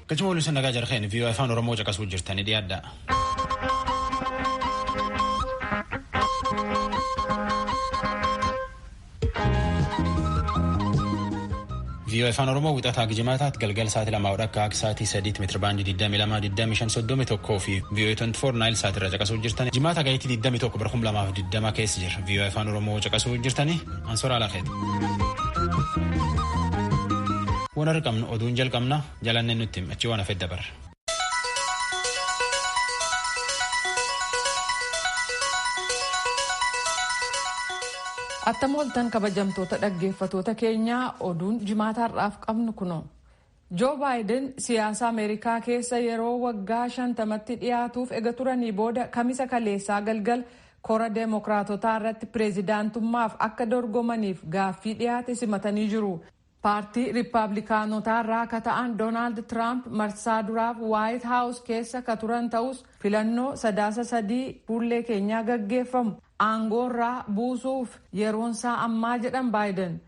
Galchuma waliin nagaa jarheen vii'oo afaan Oromoo caqasuu jirtanii dhiyaadha. Vii'oo afaan Oromoo wixataa gijimaataatti galgala sa'aatii 2 akka sa'aatii 3 meetira baandii 22 25 31 fi vii'oo 24 naayil sa'aatii irra caqasuu jirtanii jimaata gahiitti 21 bara 2020 keessa jira. Vii'oo afaan Oromoo caqasuu jirtanii ansoora alaaqeeti. Waan argamnu oduun jalqabna jalanneen nutti achi waan hafe dabarra. Attam ooltan kabajamtoota dhaggeeffatoota keenyaa oduun jimaata har'aaf qabnu kunoo. Joo Baayiden siyaasa Ameerikaa keessa yeroo waggaa 50tti dhiyaatuuf ega turanii booda kamisa kaleessaa galgal kora deemokiraatotaa irratti pireezidaantummaaf akka dorgomaniif gaaffii dhiyaate simatanii jiru. Paartii Riippaabilikaanotaa irraa akka ta'an Doonaald Tiraamp marsaa duraaf Waayit Haawus keessa ka turan ta'us filannoo 3-3 fuullee keenyaa gaggeeffamu aangoorraa buusuuf yeroonsaa ammaa jedhan Baayiden.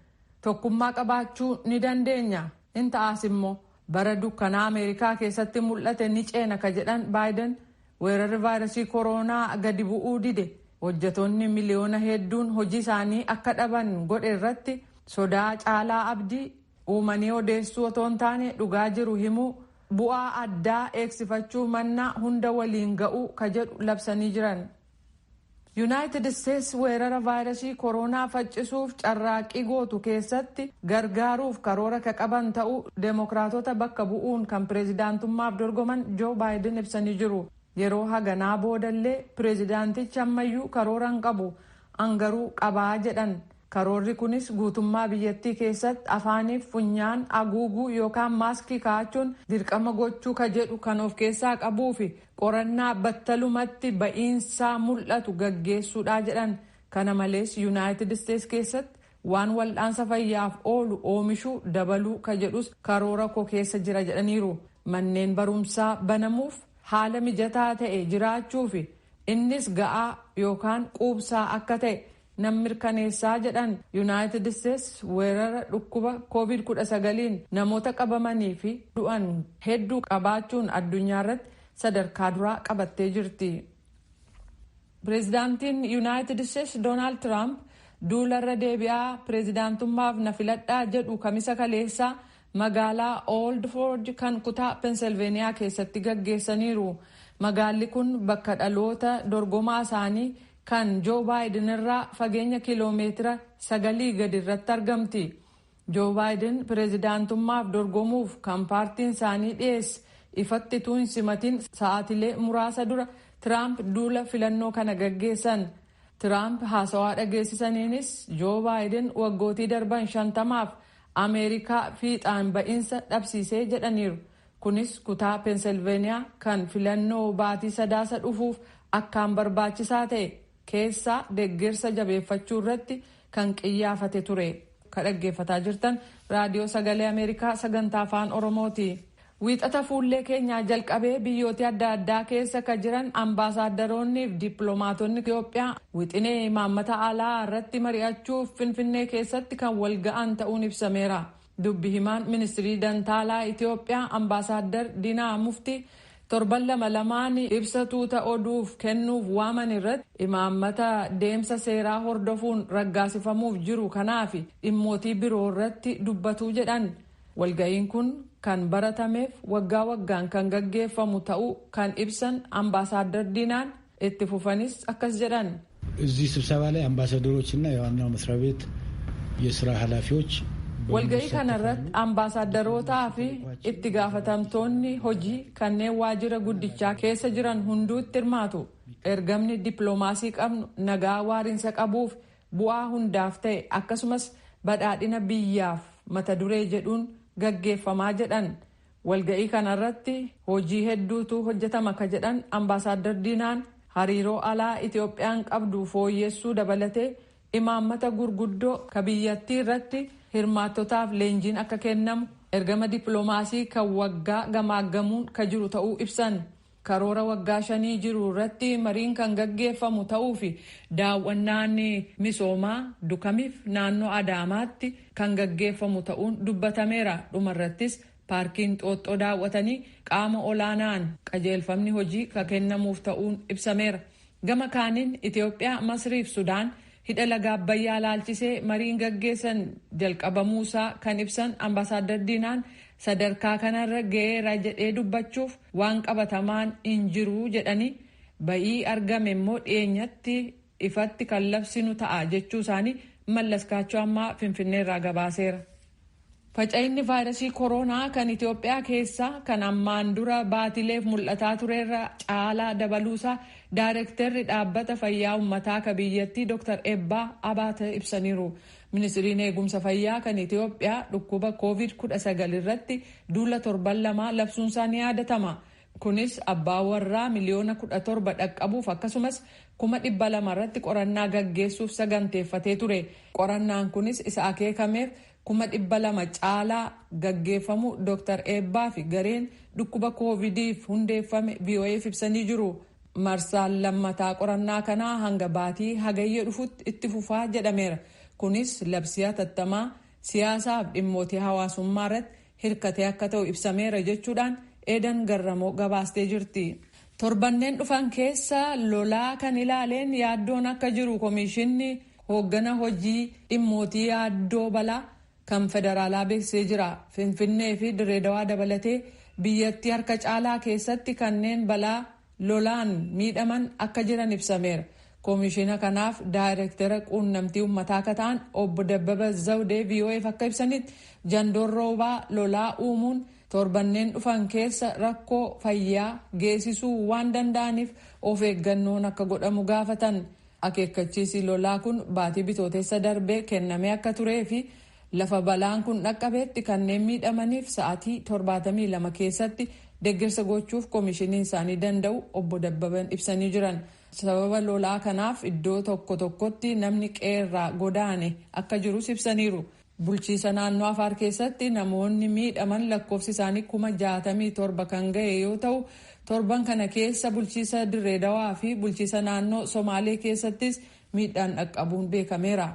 Tokkummaa qabaachuu ni dandeenya. In ta'as immoo bara dukkanaa Ameerikaa keessatti mul'ate ni ceena ka jedhan Baayiden weerarri vaayirasii kooroonaa gadi bu'uu dide. Hojjetoonni miliyoona hedduun hojii isaanii akka dhaban godhe irratti sodaa caalaa abdii uumanii odeessuu otoo hin taane dhugaa jiru himuu bu'aa addaa eegsifachuu mannaa hunda waliin ga'uu ka jedhu labsanii jiran. Yuunaayitid Isteets weerara vaayirasii kooroonaa faccisuuf carraaqqii gootu keessatti gargaaruuf karoora ka qaban ta'uu deemokiraatota bakka bu'uun kan pireezidaantummaaf dorgoman Joo Baayiden ibsanii jiru. Yeroo haganaa boodallee pireezidaantichi ammayyuu karoora hin qabu angaruu qabaa jedhan. Karoorri kunis guutummaa biyyattii keessatti afaaniif funyaan haguuguu yookaan maaskii kaa'achuun dirqama gochuu ka jedhu kan of keessaa qabuu fi qorannaa battalumatti ba'iinsaa mul'atu gaggeessuudha jedhan. Kana malees Yuunaayitid Isteets keessatti waan wal'aansa fayyaaf oolu oomishuu dabaluu ka jedhus karoora koo keessa jira jedhaniiru. Manneen barumsaa banamuuf haala mijataa ta'e jiraachuu fi innis ga'aa yookaan quubsaa akka ta'e nan mirkaneessaa jedhan. Yuunaayitid Isteets weerara dhukkuba covid-19 namoota qabamanii fi du'an hedduu qabaachuun addunyaa irratti sadarkaa duraa qabattee jirti. Pireezidaantiin Yuunaayitid Isteets Doonaald Tiraamp duularra deebi'aa pireezidaantummaaf na filadhaa jedhu kamisa kaleessaa magaalaa Old Forge kan kutaa Pensilveeniyaa keessatti gaggeessaniiru. Magaalli kun bakka dhaloota dorgomaa isaanii kan Joo Baayiden irraa fageenya kiiloomeetira 9 gadi irratti argamti. Joo Baayiden pireezidaantummaaf dorgomuuf kan paartiin isaanii dhiyeesse ifatti utuu hin simatin sa'aatilee muraasa dura Tiraamp duula filannoo kana gaggeessan. Tiraamp haasawaa dhageessisaniinis Joo Baayiden waggootii darban 50f Ameerikaa fiixaan ba'iinsa dhabsiisee jedhaniiru. Kunis kutaa Pensilveeniyaa kan filannoo baatii sadaasa dhufuuf akkaan barbaachisaa ta'e keessaa deeggarsa jabeeffachuu irratti kan qiyyaafate ture. Ka dhaggeeffataa jirtan raadiyoo sagalee Ameerikaa sagantaa afaan Oromooti. Wiixata fuullee keenyaa jalqabee biyyoota adda addaa keessa ka jiran ambaasaadaroonni fi dippiloomaatonni Itoophiyaa wixinee imaammata alaa irratti mari'achuuf Finfinnee keessatti kan wal ga'an ta'uun ibsameera. Dubbi himaan ministirii dantaalaa Itoophiyaa ambaasaaddar Diinaa Muftii torban lama lamaan ibsa tuuta oduuf kennuuf waaman irratti imaammata deemsa seeraa hordofuun raggaasifamuuf jiru kanaaf dhimmootii biroo irratti dubbatu jedhan. Walga'iin kun kan baratameef waggaa waggaan kan gaggeeffamu ta'uu kan ibsan ambaasaaddar Diinaan itti fufanis akkas jedhan. እዚህ ስብሰባ ላይ አምባሳደሮችና የዋናው መስሪያ ቤት የስራ ኃላፊዎች Walga'ii kanarratti ambaasaadarootaa fi itti gaafatamtoonni hojii kanneen waajjira guddichaa keessa jiran hunduutti hirmaatu. Ergamni dippiloomaasii qabnu nagaa waariinsa qabuuf bu'aa hundaaf ta'e akkasumas badhaadhina biyyaaf mata duree jedhuun gaggeeffamaa jedhan. Walga'ii kanarratti hojii hedduutu hojjetama ka jedhan ambaasaaddar Diinaan hariiroo alaa Itoophiyaan qabdu fooyyessuu dabalatee imaammata gurguddoo ka biyyattii irratti hirmaattotaaf leenjiin akka kennamu ergama dippiloomaasii kan waggaa gamaaggamuun ka jiru ta'uu ibsan. Karoora waggaa 5 jiru irratti mariin kan gaggeeffamu ta'uu fi daawwannaan misoomaa dukamiif naannoo Adaamaatti kan gaggeeffamu ta'uun dubbatameera. Dhumarrattis Paarkiin Inxooxxoo daawwatanii qaama olaanaan qajeelfamni hojii kan kennamuuf ta'uun ibsameera. Gama kaaniin Itoophiyaa, Masrii fi Sudaan hidha laga Abbayyaa laalchisee mariin gaggeessan jalqabamuusaa kan ibsan Ambaasaadar Diinaan, sadarkaa kanarra ga'eera jedhee dubbachuuf waan qabatamaan hin jiru jedhanii, ba'ii argame immoo dhiyeenyatti ifatti kan labsinu ta'a jechuu isaanii Mallaskaachoo ammaa Finfinneerraa gabaaseera. Faca'inni vaayirasii koronaa kan Itoophiyaa keessaa kan ammaan dura baatileef mul'ataa turerra caalaa dabaluusaa Daayirektarri Dhaabbata Fayyaa Uummataa kan biyyattii Dr. Eebbaa Abaata ibsaniiru. Ministiriin Eegumsa Fayyaa kan Itoophiyaa dhukkuba COVID-19 irratti duula torban 2 labsuunsaa ni yaadatama. Kunis abbaa warraa miliyoona 17 dhaqqabuuf akkasumas 200,000 irratti qorannaa gaggeessuuf saganteeffatee ture. Qorannaan kunis isa akeekameef 200,000 caalaa gaggeeffamu Dr. Eebbaa fi gareen dhukkuba koovidiif hundeeffame VOAf ibsanii jiru. Marsaan lammataa qorannaa kanaa hanga baatii Hagayya dhufutti itti fufaa jedhameera. Kunis labsii hatattamaa siyaasaaf dhimmootii hawaasummaa irratti hirkatee akka ta'u ibsameera jechuudhaan Eedan Garramoo gabaastee jirti. Torbanneen dhufan keessa lolaa kan ilaaleen yaaddoon akka jiru Komishinni Hooggana Hojii Dhimmootii Yaaddoo Balaa kan federaalaa beeksisee jira. Finfinnee fi Direedawaa dabalatee biyyattii harka caalaa keessatti kanneen balaa lolaan miidhaman akka jiran ibsameera. Koomishina kanaaf daayirektara quunnamtii uummataa akka ta'an Obbo Dabbaba Zawdee VOAf akka ibsanitti, jandoon roobaa lolaa uumuun torbanneen dhufan keessa rakkoo fayyaa geessisuu waan danda'aniif of eeggannoon akka godhamu gaafatan. Akeekkachiisi lolaa kun baatii Bitootessa darbee kennamee akka turee fi lafa balaan kun dhaqqabeetti kanneen miidhamaniif sa'aatii 72 keessatti deeggarsa gochuuf koomishiniin isaanii danda'u Obbo Dabbaban ibsanii jiran. Sababa lolaa kanaaf iddoo tokko tokkotti namni qeerraa godaane akka jirus ibsaniiru. Bulchiisa naannoo Afaar keessatti namoonni miidhaman lakkoofsi isaanii 67,000 kan ga'e yoo ta'u, torban kana keessa bulchiisa Dirreedawaa fi bulchiisa naannoo Somaalee keessattis miidhaan dhaqqabuun beekameera.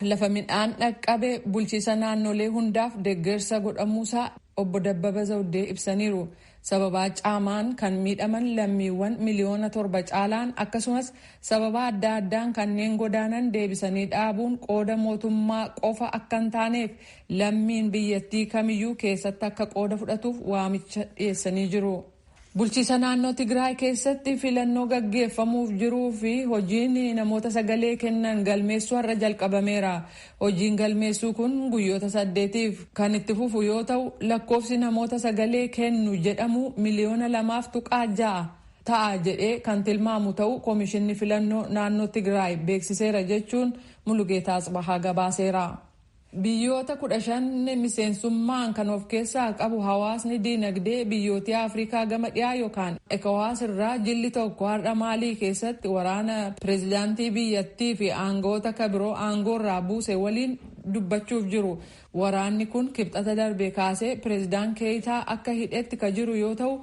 Lafa midhaan dhaqqabe bulchiisa naannolee hundaaf deeggarsa godhamuusaa Obbo Dabbaba Zawdee ibsaniiru. Sababaa caamaan kan miidhaman lammiiwwan miliyoona 7 caalaan akkasumas sababa adda addaan kanneen godaanan deebisanii dhaabuun qooda mootummaa qofa akka hin taaneef lammiin biyyattii kamiyyuu keessatti akka qooda fudhatuuf waamicha dhiyeessanii jiru. Bulchiisa naannoo Tigraay keessatti filannoo gaggeeffamuuf jiruu fi hojiin namoota sagalee kennan galmeessuu har'a jalqabameera. Hojiin galmeessuu kun guyyoota 8f kan itti fufu yoo ta'u, lakkoofsi namoota sagalee kennu jedhamu miliyoona 2.6 ta'a jedhee kan tilmaamu ta'u Koomishinni Filannoo Naannoo Tigraay beeksiseera jechuun Mulugeetaa Asbahaa gabaaseera. Biyyoota 15 miseensummaan kan of keessaa qabu hawaasni diinagdee biyyoota Afrikaa gama dhiyaa yookaan ECOWAS irraa jilli tokko har'a Maalii keessatti waraana pireezidaantii biyyattii fi aangoota kabiroo aangoorraa buuse waliin dubbachuuf jiru. Waraanni kun Kibxata darbe kaasee pireezidaan Keeyitaa akka hidhetti ka jiru yoo ta'u,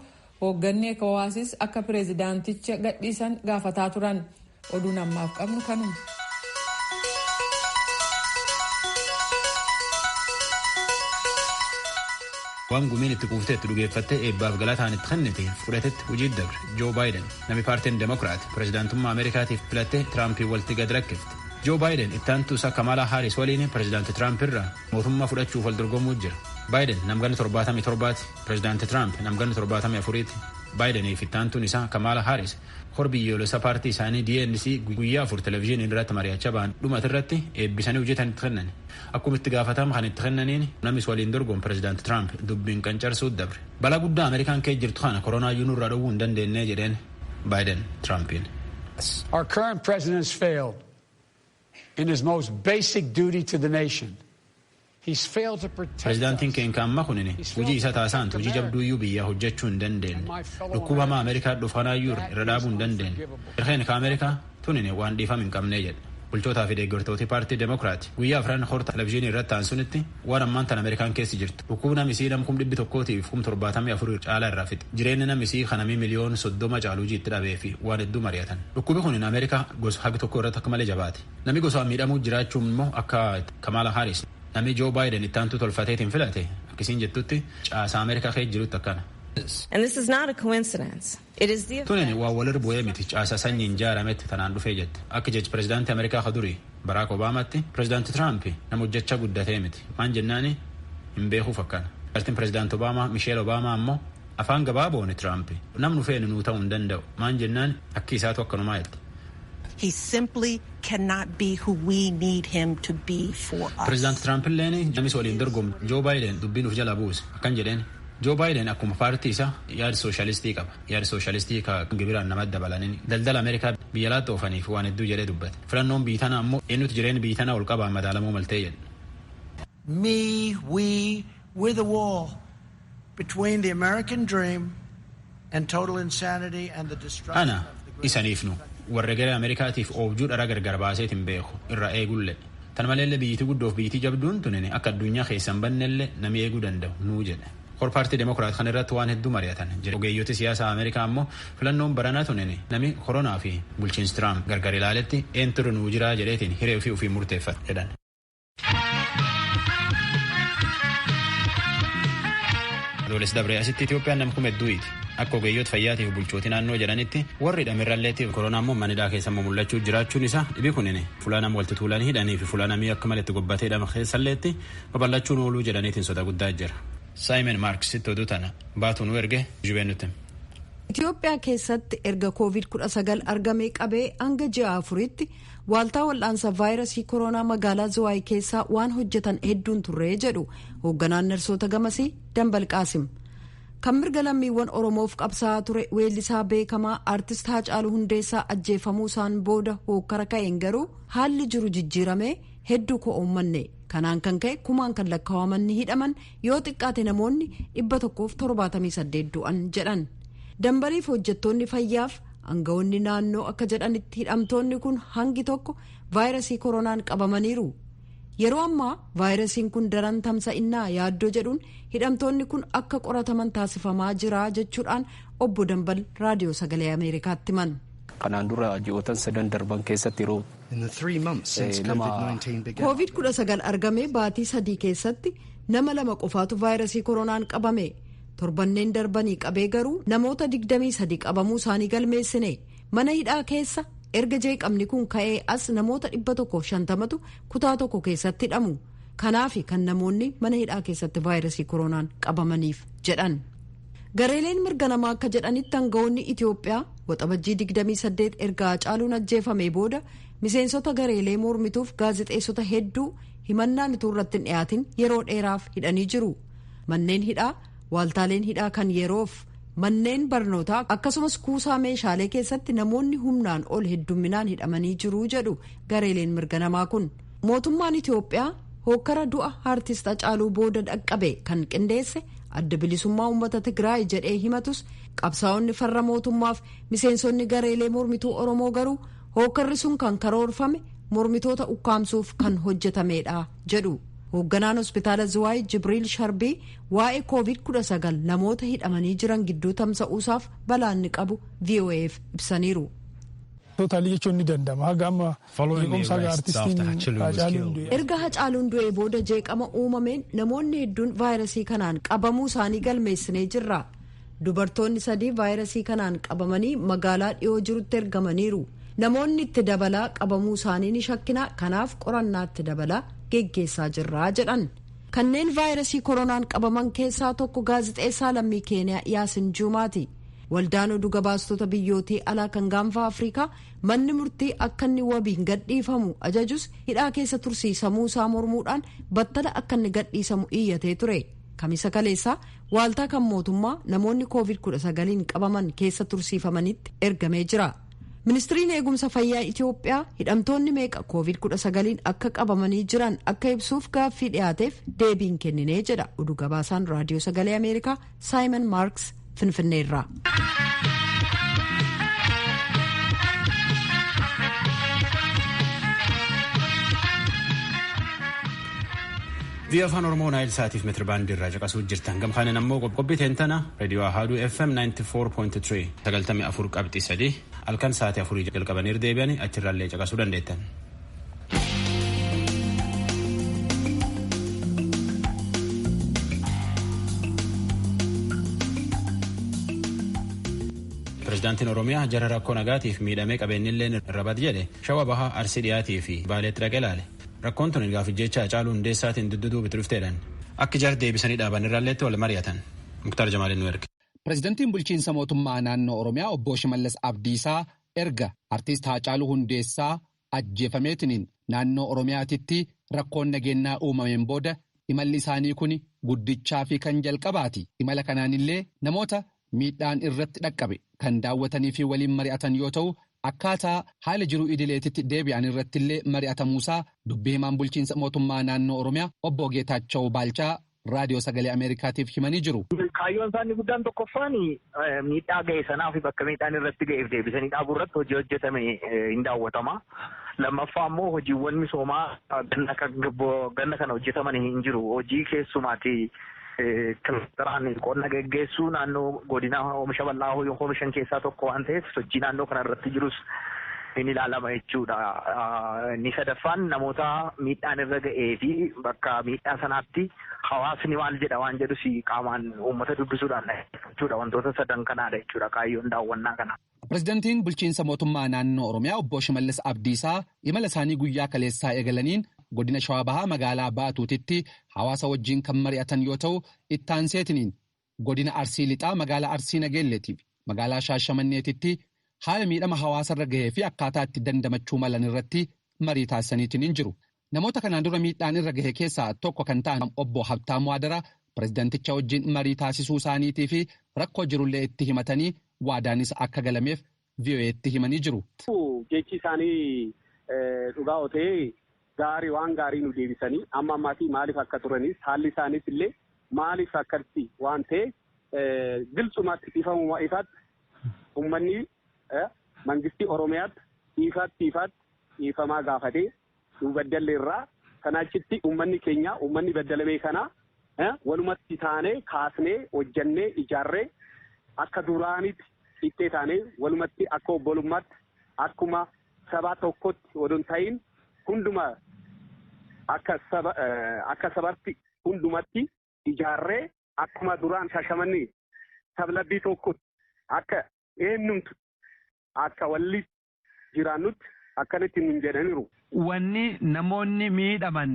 hoogganni ECOWASis akka pireezidaanticha gadhiisan gaafataa turan. Oduun ammaaf qabnu kanuma. Waan gumiin itti quufteetti dhugeeffattee eebbaaf galataan itti kennite fudhatetti hojii dabre Joo Baayiden, namni paartiin Demokiraat pireezidaantummaa Ameerikaatiif filatte, Tiraampii walitti gad rakkifte. Joo Baayiden itti aantuu isaa Kamaalaa Haaris waliin pireezidaanti Tiraamp irraa mootummaa fudhachuuf wal dorgomuu jira. Baayiden namganni 77ti, pireezidaanti Tiraamp namganni 74ti. Baayideniif itti aantuun isaa Kamaalaa Haaris hor biyyoolessa paartii isaanii DNC guyyaa 4 televezyiinii irratti mari'achaa ba'an dhumata irratti eebbisanii hojjetan itti kennan. Akkuma itti gaafatama kan itti kennaniin namnis waliin dorgomu pireezidaanti Tiraamp dubbiin qancarsuu dabre. Balaa guddaa Ameerikaan kee jirtu kana koronaa iyyuu nurraa dhowwuu hin dandeenye jedheen Baayiden Tiraampiin. Our current president has failed in his most basic duty to the nation. He's failed to protect Pireezidaantiin keenya amma kunin hojii isa taasaan hojii jabduuyyuu biyyaa hojjechuu hin dandeenye. Dhukkuba hamaa Ameerikaa dhufanaayyuu irra dhaabuu hin dandeenye. Irreen ka Ameerikaa tunin waan dhiifama hin qabnee jedhe. Bulchootaa fi deeggartooti paartii Demokiraati guyyaa afran horta televezyiinii irratti aansunitti waan ammaan tan Ameerikaan keessi jirtu. Dhukkuba namisii nam 174,074 caalaa irraa fixe. Jireenya namisii kanamii miliyoon 30 caaluu itti dhabee fi waan hedduu mari'atan. Dhukkubi kun Ameerikaa gosa hagi tokko irratti akka malee jabaate. Namni gosaan miidhamuu jiraachuun immoo akka Kamaala Haaris Namni Joo Baayiden itti aantu tolfateetiin filate akkasiin jettutti caasaa Ameerikaa keessa jirutti akkana. And this is not a coincidence. It is the Tunin waan walirra bu'ee miti caasaa sanyiin ijaarametti tanaan dhufee jette. Akka jechi pirezidaantii Ameerikaa ka durii Baraak Obaamaatti pirezidaanti Tiraamp nama hojjechaa guddatee miti. Maan jennaani hin beekuuf akkana. Jaartiin pirezidaanti Obaamaa Misheel Obaamaa ammoo afaan gabaaboon Tiraamp namni feenu nuu ta'uu hin danda'u. Maan jennaan akki isaatu akkanumaa jette. He simply cannot be who we need him to be for us. Pirezidaanti Tiraamp illeen namni waliin dorgomu Joo Baayiden dubbiin uf jala buuse akkan jedheen. Joo Baayiden akkuma paartii isaa yaada sooshaalistii qaba. Yaada sooshaalistii ka gibiraan namatti dabalaniin daldala Ameerikaa biyya alaatti oofaniif waan hedduu jedhee dubbate. Filannoon biyyi tana ammoo eenyutu jireenya biyyi tana ol qabaa madaalamuu maltee jedhe. Me, we, we're the wall between the American dream and total insanity and the destruction Ana of the great isaniif nu warra gara Ameerikaatiif oobjuu dhara gargar baaseet hin beeku irra eegullee. Tan maleellee biyyitii guddoof biyyitii jabduun tunin akka addunyaa keessan bannellee nami eeguu danda'u nuu jedhe. Kor paartii Demokiraat kan irratti waan hedduu mari'atan. Ogeeyyoti siyaasaa Ameerikaa ammoo filannoon baranaa tunin nami koronaa fi bulchiinsi Tiraamp gargar ilaaletti eenyutu nuu jiraa jedheetiin hiree ofii ofii murteeffata jedhan. Adoolessi dabree asitti Itoophiyaan nama kuma hedduuti. Akka ogeeyyoota fayyaatiif bulchootii naannoo jedhanitti warri hidhamirralleetiif koronaa immoo manidhaa keessa mul'achuu jiraachuun isaa dhibi kunin fulaa nama walitti tuulanii hidhanii fi fulaa namii akka malee itti gobbatee hidhama keessalleetti babal'achuun ooluu jedhaniitiin soda guddaa jira. Saayimeen Maarksitti oduu tana baatu nu erge jubeen nutti. Itoophiyaa keessatti erga COVID-19 argamee qabee hanga ji'a afuritti waaltaa wal'aansa vaayirasii koronaa magaalaa Ziwaay keessaa waan hojjetan hedduun turree jedhu hoogganaan narsoota gamasii Dambal Qaasim. Kan mirga lammiiwwan Oromoof qabsaa'aa ture weellisaa beekamaa aartist Haacaaluu Hundeessaa ajjeefamuu isaan booda hookkara ka'een garuu haalli jiru jijjiiramee hedduu ko'oommanne. Kanaan kan ka'e kumaan kan lakkaa'aman ni hidhaman yoo xiqqaate namoonni 178 du'an jedhan. Dambaliif hojjettoonni fayyaaf aangawoonni naannoo akka jedhanitti hidhamtoonni kun hangi tokko vaayirasii koronaan qabamaniiru. Yeroo ammaa vaayirasiin kun daran tamsa'innaa yaaddoo jedhuun hidhamtoonni kun akka qorataman taasifamaa jira jechuudhaan obbo Dambal raadiyoo sagalee Ameerikaatti himan. Kanaan dura ji'ootan sadan darban keessatti yeroo nama COVID-19 argamee baatii 3 keessatti nama 2 qofaatu vaayirasii koronaan qabame. Torbanneen darbanii qabee garuu namoota 23 qabamuu isaanii galmeessine. Mana hidhaa keessa erga jeeqamni kun ka'ee as namoota 150tu kutaa tokko keessatti hidhamu. Kanaaf kan namoonni mana hidhaa keessatti vaayirasii koronaan qabamaniif jedhan. Gareeleen mirga namaa akka jedhanitti aangawoonni Itoophiyaa waxabajjii 28 erga Haacaaluun ajjeefamee booda miseensota gareelee mormituuf gaazexeessota hedduu himannaan utuu irratti hin dhiyaatin yeroo dheeraaf hidhanii jiru. Manneen hidhaa, waaltaaleen hidhaa kan yeroof manneen barnootaa akkasumas kuusaa meeshaalee keessatti namoonni humnaan ol heddumminaan hidhamanii jiru jedhu gareeleen mirga namaa kun. Mootummaan Itoophiyaa hookkara du'a aartist Haacaaluu booda dhaqqabe kan qindeesse adda bilisummaa uummata Tigraay jedhee himatus qabsaa'onni farra mootummaaf miseensonni gareelee mormituu Oromoo garuu hookkarri sun kan karoorfame mormitoota ukkaamsuuf kan hojjetamedha jedhu. Hoogganaan hospitaala Ziwaay Jibriil Sharbii waa'ee COVID-19 namoota hidhamanii jiran gidduu tamsa'uusaaf balaan ni qabu VOAf ibsaniiru. Totally jechuun ni danda'ama. Haga amma jeequmsa haga artistiin Haacaaluun du'e. Erga Haacaaluun du'ee booda jeeqama uumameen namoonni hedduun vaayirasii kanaan qabamuu isaanii galmeessinee jirra. Dubartoonni 3 vaayirasii kanaan qabamanii magaalaa dhiyoo jirutti ergamaniiru. Namoonni itti dabalaa qabamuu isaanii ni shakkina, kanaaf qorannaa itti dabalaa geggeessaa jirra jedhan. Kanneen vaayirasii koronaan qabaman keessaa tokko gaazexeessaa lammii Keeniyaa Yaasin Juumaati. Waldaan oduu gabaastota biyyootii alaa kan gaanfa Afrikaa manni murtii akka inni wabiin gadhiifamu ajajus hidhaa keessa tursiisamuu isaa mormuudhaan battala akka inni gadhiisamu iyyatee ture. Kamisa kaleessaa waaltaa kan mootummaa namoonni COVID-19 qabaman keessa tursiifamanitti ergamee jira. Ministiriin eegumsa fayyaa Itoophiyaa hidhamtoonni meeqa COVID-19 akka qabamanii jiran akka ibsuuf gaaffii dhiyaateef deebiin kenninee jedha oduu gabaasaan raadiyoo sagalee Ameerikaa Saayimon Maarks Finfinneerraa. VOA Afaan Oromoo Naayil Saatiif meetira baandii irraa caqasuu jirtan. Gamkaanin ammoo qophii teentana reediyoo Ahaaduu FM 94.3 94.3 halkan sa'aatii 4 jalqabanii deebi'anii achirraallee caqasuu dandeettan. Pireezidaantiin Oromiyaa jara rakkoo nagaatiif miidhamee qabeenyillee irra bad jedhe Shawaa Bahaa Arsii dhiyaatii fi Baaleetti dhaqee ilaale. Rakkoon tun gaaf jecha Hacaaluu Hundeessaatiin dudduubitti dhufteedhaan akka jara deebisanii dhaaban irraalleetti wal mari'atan. Muktaar Jamaaliin nu erge. Pireezidaantiin bulchiinsa mootummaa naannoo Oromiyaa obbo Shimallis Abdiisaa erga artiist Haacaaluu Hundeessaa ajjeefameetiniin naannoo Oromiyaatitti rakkoon nageenyaa uumameen booda imalli isaanii kun guddichaa fi kan jalqabaati. Imala kanaanillee namoota miidhaan irratti dhaqqabe kan daawwatanii fi waliin mari'atan yoo ta'u, akkaataa haala jiruu idileetitti deebi'an irrattillee mari'atamuusaa dubbii himaan bulchiinsa mootummaa naannoo Oromiyaa obbo Geetaachoo Baalchaa raadiyoo sagalee Ameerikaatiif himanii jiru. Kaayyoon isaanii guddaan tokkoffaan miidhaa ga'e sanaa fi bakka miidhaan irratti ga'eef deebisanii dhaabuu irratti hojii hojjetame hin daawwatama. Lammaffaa immoo hojiiwwan misoomaa ganna kana hojjetaman hin jiru. Hojii keessumaati kilaastaraan qonna geggeessuu naannoo godina oomisha bal'aa oomishan keessaa tokko waan ta'eef sochii naannoo kana irratti jirus in ilaalama jechuudha. Inni sadaffaan namoota miidhaan irra ga'ee fi bakka miidhaa sanaatti hawaasni maal jedha waan jedhus qaamaan uummata dubbisuudhaan jechuudha. Wantoota sadan kanaadha jechuudha kaayyoon daawwannaa kana. Pireezidantiin bulchiinsa mootummaa naannoo Oromiyaa obbo Shimallis Abdiisaa imala isaanii guyyaa kaleessaa eegalaniin godina Shawaa Bahaa magaalaa Baatuutitti hawaasa wajjin kan mari'atan yoo ta'u, ittaanseetiniin godina Arsii Lixaa magaalaa Arsii Nageelleetiif magaalaa Shaashamanneetitti haala miidhama hawaasarra gahee fi akkaataa itti dandamachuu malan irratti marii taasisaniitiin hin jiru. Namoota kanaan dura miidhaan irra gahe keessaa tokko kan ta'an obbo Habtaamuu Adaraa pireezidanticha wajjin marii taasisuu isaaniitii fi rakkoo jirullee itti himatanii waadaanis akka galameef VOA'tti himanii jiru. Jechi isaanii dhugaa otee gaarii waan gaarii nu deebisanii amma ammaatii maaliif akka turanis haalli isaaniis illee maaliif akkatti waan ta'e gilxumatti ifamuma ifaatti uummanni mangistii Oromiyaatti ifaatti ifaatti dhiifamaa gaafatee nu baddalle irraa kanaachitti uummanni keenya uummanni baddalamee kana walumatti taanee kaasnee hojjannee ijaarree akka duraanitti ittee taanee walumatti akka obbolummaatti akkuma sabaa tokkotti odoo hin ta'in hunduma akka saba akka sabaatti hundumatti ijaarree akkuma duraan Shaashamannee sablabbii tokkotti akka eenyumtu akka walli jiraannutti akkanatti nun jedhaniiru. Wanni namoonni miidhaman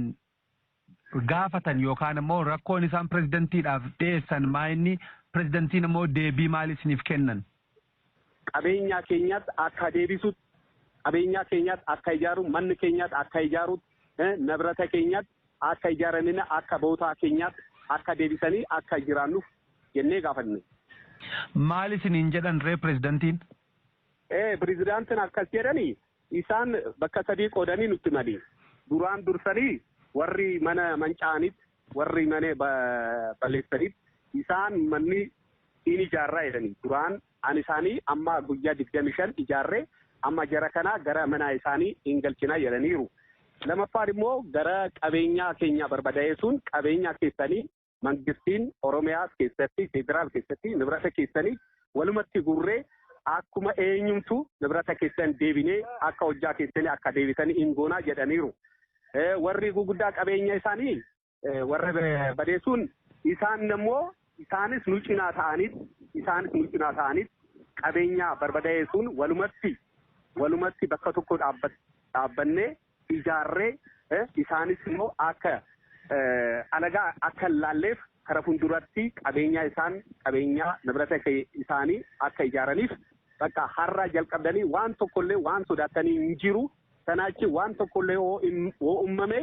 gaafatan yookaan immoo rakkoon isaan pireezidentiidhaaf dhiyeessan maa inni pireezidantiin immoo deebii maal isiniif kennan? Qabeenyaa keenyaatti akka deebisutti, qabeenyaa keenyaatti akka ijaaru, manni keenyaatti akka ijaarutti, nabrata keenyaatti akka ijaaranina akka bootaa keenyaatti akka deebisanii akka jiraannuuf jennee gaafanne. Maal isiniin jedhan ree pireezidantiin? Pireezidaantiin akkas jedhanii isaan bakka sadii qoodanii nutti mali. Duraan dursanii warri mana manca'anitti, warri mana balleessanitti isaan manni in ijaarraa jedhanii duraan an isaanii amma guyyaa 25 ijaarree amma jara kana gara mana isaanii hin galchinaa jedhaniiru. Lamaffaan immoo gara qabeenyaa keenya barbadaa'e sun qabeenyaa keessanii mangistiin Oromiyaa keessatti federaal keessatti nibrata keessanii walumatti gurree akkuma eenyumtu nibrata keessan deebinee akka hojjaa keessanii akka deebisanii hin goonaa jedhaniiru. Warri guguddaa qabeenya isaanii warra badeessuun isaan immoo isaanis nu cinaa ta'aniit qabeenya barbadaa'e sun walumatti bakka tokko dhaabbannee ijaarree isaanis immoo akka alagaa akka hin laalleef kara fuulduratti qabeenya isaan qabeenya nibrata isaanii akka ijaaraniif bakka har'a jalqabdanii waan tokkollee waan sodaatanii hin jiru. Sanaachi waan tokkollee yoo uumame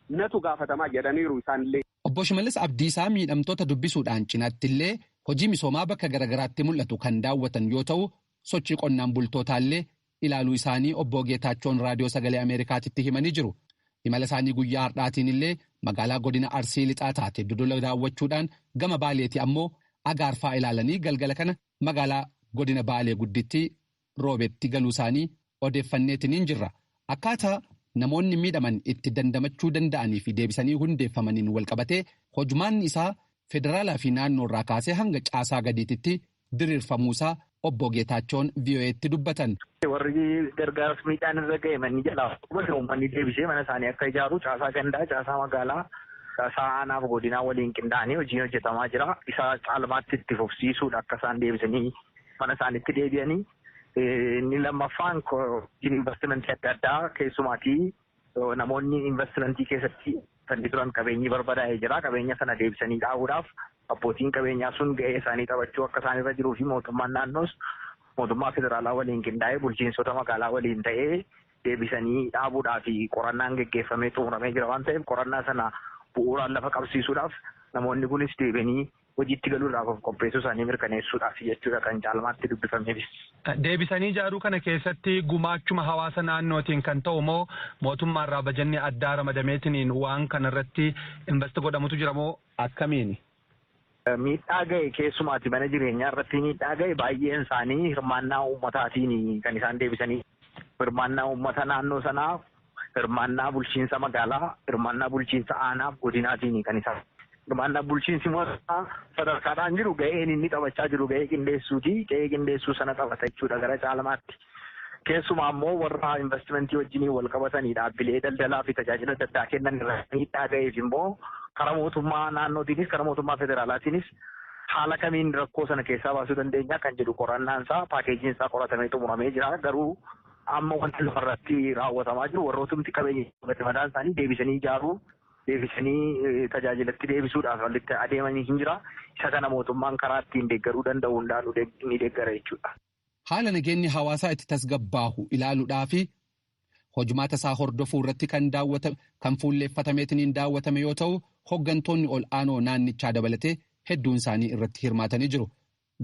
natu gaafatamaa jedhaniiru isaanillee. Obbo Shimallis Abdiisaa miidhamtoota dubbisuudhaan cinaatti illee hojii misoomaa bakka garaagaraatti mul'atu kan daawwatan yoo ta'u sochii qonnaan bultootaallee ilaaluu isaanii obbo Geetaachoon raadiyoo sagalee Ameerikaatitti himanii jiru. Imala isaanii guyyaa har'aatiin illee magaalaa godina Arsii lixaa taate Dodola daawwachuudhaan gama Baaleetti ammoo agaarfaa ilaalanii galgala kana magaalaa godina Baalee gudditti roobetti galuu isaanii odeeffanneetiin jirra. Akkaataa namoonni miidhaman itti dandamachuu danda'anii fi deebisanii hundeeffamaniin walqabatee hojumaan isaa federaalaa fi naannoo irraa kaasee hanga caasaa gadiititti diriirfamuusaa obbo Geetaachoon VOA'tti dubbatan. Warri gargaarsa miidhaan irra ga'e manni jalaa qubate uummanni deebisee mana isaanii akka ijaaru caasaa gandaa, caasaa magaalaa, caasaa aanaaf godinaa waliin qindaa'anii hojiin hojjetamaa jira. Isa caalmaatti itti fufsiisuudha akka isaan deebisanii mana isaaniitti deebi'anii. Inni lammaffaan investimentii adda addaa keessumaatii namoonni investimentii keessatti turan qabeenyi barbadaa'ee jira. Qabeenya sana deebisanii dhaabuudhaaf abbootiin qabeenyaa sun ga'ee isaanii taphachuu akka isaan irra jiruu fi mootummaan naannoos mootummaa federaalaa waliin qindaa'ee bulchiinsota magaalaa waliin ta'ee deebisanii dhaabuudhaaf qorannaan geggeeffamee xumuramee jira waan ta'eef qorannaa sana bu'uuraan lafa qabsiisuudhaaf namoonni kunis deebi'anii hojiitti galuudhaaf of qopheessuu isaanii mirkaneessuudhaaf jechuudha kan caalmaatti dubbifameefis. Deebisanii ijaaruu kana keessatti gumaachuma hawaasa naannootiin kan ta'u moo mootummaarraa bajanni addaa ramadameetiin waan kanarratti invest godhamutu jira moo akkamiini? Miidhaa ga'e keessumaati mana jireenyaa irratti miidhaa ga'e baay'een isaanii hirmaannaa uummataatiin kan isaan deebisanii hirmaannaa uummata naannoo sanaa, hirmaannaa bulchiinsa magaalaa, hirmaannaa bulchiinsa aanaaf godinaatiin kan isaan. Hirmaannaa bulchiinsi mootummaa sadarkaadhaan jiru ga'een inni taphachaa jiru ga'ee qindeessuuti. Ga'ee qindeessuu sana taphata jechuudha gara caalmaatti. Keessumaa immoo warra investimentii wajjin wal qabatanii dhaabbilee daldalaa fi tajaajila adda addaa kennan irraa miidhaa ga'eef immoo karaa mootummaa naannootiinis karaa mootummaa federaalaatiinis haala kamiin rakkoo sana keessaa baasuu dandeenya kan jedhu qorannaan isaa paakeejiin isaa qoratamee xumuramee jira. Garuu amma wanti lafarratti raawwatamaa jiru warrootumti qabeenya mataan isaanii deebisanii ijaaruu deebisanii tajaajilatti deebisuudhaaf walitti adeemanii hin jira. Isa kana mootummaan karaa ittiin deeggaruu danda'u hundaan ni deeggara jechuudha. Haala nageenyi hawaasaa itti tasgabbaahu ilaaluudhaa fi hojimaata isaa hordofuu irratti kan daawwatame kan fuulleeffatameetiin daawwatame yoo ta'u hoggantoonni ol aanoo naannichaa dabalatee hedduun isaanii irratti hirmaatanii jiru.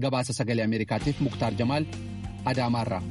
Gabaasa sagalee Ameerikaatiif Muktaar Jamaal Adaamaarraa.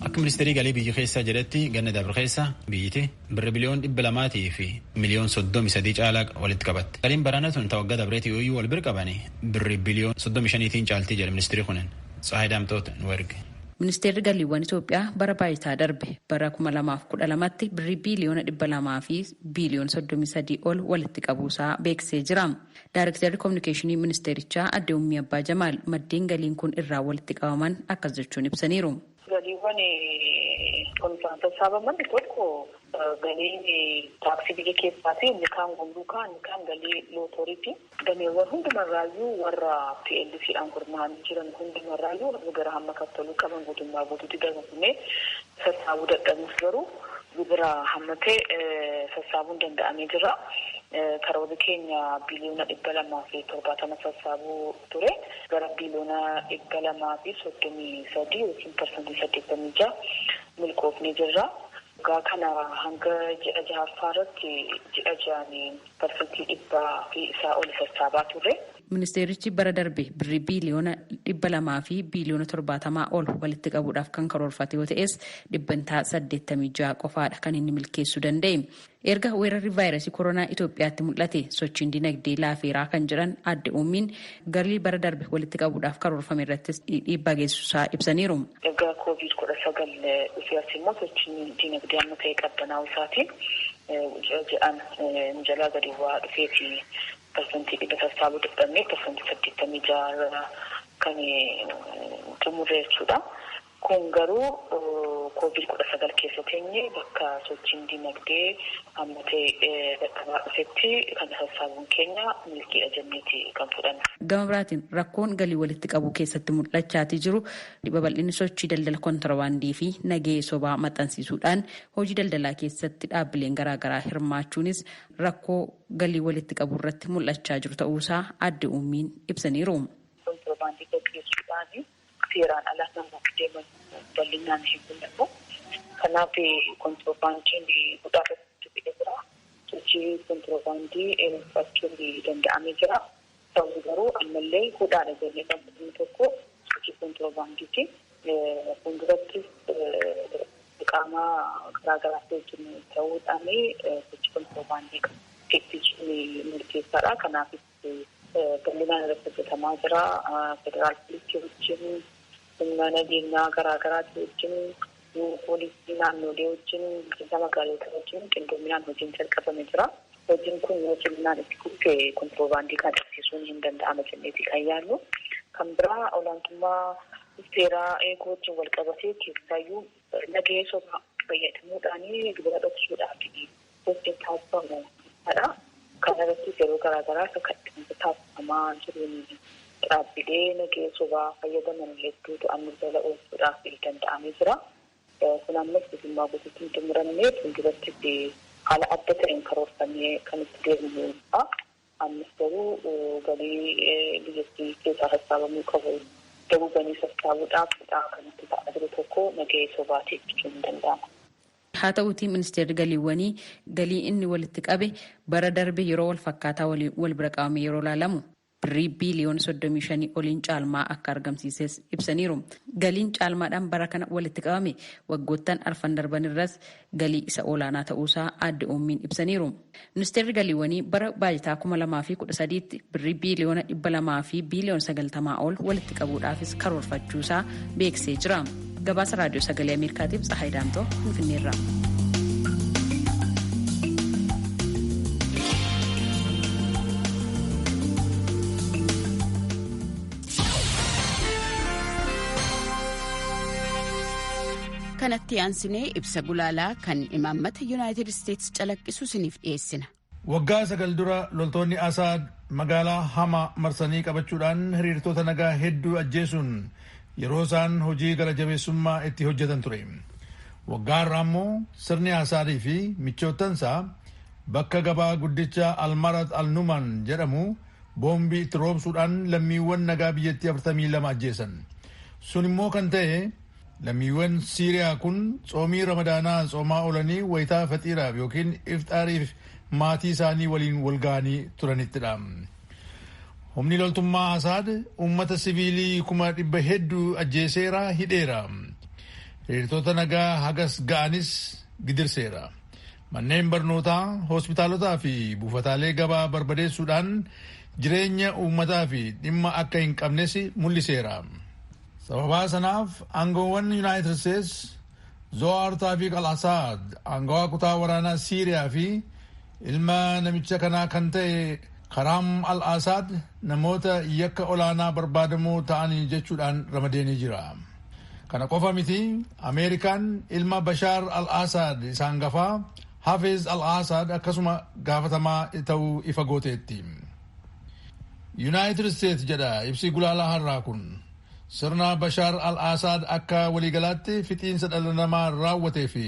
Akka ministeerii galii biyya keessaa jedhetti ganna dabre keessa biyyiti birri biliyoon 200 fi miliyoon 33 caalaa walitti qabatte. Galiin baraana tun ta'u waggaa dabreetii yooyyuu wal bira qabanii birri biliyoon 35tiin caaltii jedhe ministeerri kunin. Tsahaay Daamtoota nu erge. Ministeerri galiiwwan Itoophiyaa bara baajataa darbe bara 2012tti birrii biiliyoona 200 fi biiliyoona 33 ol walitti qabuusaa beeksisee jira. Daarektarri Kominikeeshinii Ministeerichaa Aadde Ummii Abbaa Jamaal maddeen galiin kun irraa walitti qabaman akkas jechuun ibsaniiru. Galiiwwan kunuunsan sassaabaman tokko galiin taaksii biyya keessaati. Inni kaan gumruukaa, inni kaan galii lootoriiti. Gameewwan hundumarraayyuu warra PLC'dhaan gurmaa'anii jiran hundumarraayyuu warra gara hamma kaffaluu qaban guutummaa guutuutti galmafamee sassaabuu dadhabuuf garuu gibira hammatee sassaabuun danda'amee jira. Karoorri keenya biliyoona 270 sassaabuu ture. Gara biliyoona 233 yookiin 86% milkoofnee jirra. Waggaa kana hanga ji'a jahaffaa irratti ji'a ja'anii 100% fi isaa ol sassaabaa turre. Ministeerichi bara darbe birrii biiliyoona 200 fi biiliyoona 70 ol walitti qabuudhaaf kan karoorfate yoo ta'es 86% qofaadha kan inni milkeessuu danda'e. Erga weerarri vaayirasii koronaa Itoophiyaatti mul'ate sochiin dinagdee laafeeraa kan jedhan Aadde Uummiin galii bara darbe walitti qabuudhaaf karoorfame irrattis dhiibbaa geessisaa ibsaniiru. Erga COVID-19 dhufee as immoo sochiin dinagdee amma ta'e qabbanaa'uu isaatiin ji'a ja'an nu jalaa gadi bu'aa dhufeeti. 100% sassaabuu dadhabnee 86% kan xumurre jechuudha. Kun garuu COVID-19 keessa teenye bakka sochiin dinagdee amma ta'e dadhabaa dhufetti kan sassaabuun keenya milkiidha jenneeti kan fudhanne. Gama biraatiin rakkoon galii walitti qabu keessatti mul'achaatii jiru babal'inni sochii daldala kontirbaandii fi nagahee sobaa maxxansiisuudhaan hojii daldalaa keessatti dhaabbileen garaagaraa hirmaachuunis rakkoo galii walitti qabu irratti mul'achaa jiru ta'uusaa Aadde Uummiin ibsaniiru. Kontirbaandii gaggeessuudhaan seeraan ala namoota deeman bal'inaan hin mul'atu. Kanaaf kontirbaandiin guddaa irratti fidee jira. Sochii kontirbaandii fudhachuun danda'amee jira. Ta'us garuu ammallee hudhaadha jennee kan fudhannu tokko sochii kontirbaandiiti. Fuulduratti qaama garaagaraa wajjin ta'uudhaan sochii kontirbaandii ittisuun murteessaadha. Kanaafis bal'inaan irratti hojjetamaa jira. Federaal poolisii wajjin, humna nageenyaa garaagaraati wajjin, poolisii naannolee wajjin, bulchiinsa magaalota wajjin qindoominaan hojiin jalqabame jira. Hojiin kun yoo ciminaan itti fufe kontiroobaandii kan ittisuun hin danda'ama jenneeti kan yaadnu. Kan biraa olaantummaa seeraa eeguu wajjin wal qabatee keessaayyuu nagahee sobaa fayyadamuudhaan gibira dhoksuudhaaf hojiin taasifamu dha. Kana irratti yeroo Yeroo garaagaraa sakatta'insa taasifamaa jiruun dhaabbilee nagahee sobaa fayyadaman hedduu to'annoo jala oolchuudhaaf danda'amee jira. Kun ammas guutummaa guutuutti hin xumuramne, fuulduratti haala adda ta'een karoorfamee kan itti deemnudha. Ammas garuu galii biyyattii keessaa sassaabamuu qabu daguganii sassaabuudhaaf kan itti ta'aa jiru tokko nagahee sobaati jechuun ni danda'ama. Haa ta'uutii ministeerri galiiwwanii galii inni walitti qabe bara darbe yeroo wal fakkaataa wal bira qabame yeroo ilaalamu birrii biiliyoona 35 oliin caalmaa akka argamsiises ibsaniiru. Galiin caalmaadhaan bara kana walitti qabame waggoottan arfan darban irras galii isa olaanaa ta'uusaa aadde Oommiin ibsaniiru. Ministeerri galiiwwanii bara baajataa 2013tti birrii biiliyoona 200 fi biiliyoona 90 ol walitti qabuudhaafis karoorfachuusaa beeksisee jira. Gabaasa Raadiyoo Sagalee Ameerikaatiif Tsahaay Daamtoo Finfinneerraa. Kanatti aansinee ibsa gulaalaa kan imaammata Yuunaayitid Isteetsi calaqqisu isiniif dhiyeessina. Waggaa 9 dura loltoonni Asaad magaalaa Hama marsanii qabachuudhaan hiriirtota nagaa hedduu ajjeesuun yeroo isaan hojii gara jabeessummaa itti hojjetan ture. Waggaa har'aa immoo sirni Asaadii fi michoottansaa bakka gabaa guddicha Almarat Alnuman jedhamu boombii itti roobsuudhaan lammiiwwan nagaa biyyattii 42 ajjeesan. Sun immoo kan ta'e lammiiwwan Siiriyaa kun tsoomii Ramadaanaa tsoomaa oolanii wayitaa faxiiraaf yookiin ifxaariif maatii isaanii waliin walga'anii turanittidha. Humni loltummaa Asaad uummata siviilii 100,000 hedduu ajjeeseera, hidheera. Hiriirtota nagaa hagas ga'anis gidirseera. Manneen barnootaa, hospitaalotaa fi buufataalee gabaa barbadeessuudhaan jireenya uummataa fi dhimma akka hin qabnes mul'iseera. Sababaa sanaaf aangoowwan Yuunaayitid Isteets Zohar Taafiq al-Asaad, aangawaa kutaa waraanaa Siiriyaa fi ilma namicha kanaa kan ta'e Karaam al-Asaad, namoota yakka olaanaa barbaadamoo ta'anii jechuudhaan ramadeenii jira. Kana qofa miti, Ameerikaan ilma Bashaar al-Asaad isaan gafaa Hafiz al-Asaad akkasuma gaafatamaa ta'uu ifa gooteetti. Yuunaayitid Isteets, jedha ibsi gulaalaa har'aa kun, sirna Bashaar al-Asaad akka waliigalaatti fixiinsa dhala namaa raawwatee fi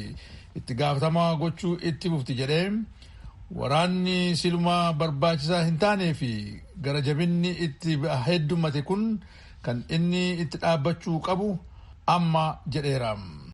itti gaafatamaa gochuu itti fufti jedhee, waraanni silumaa barbaachisaa hin taanee fi gara jabinni itti heddummate kun kan inni itti dhaabbachuu qabu amma jedheera.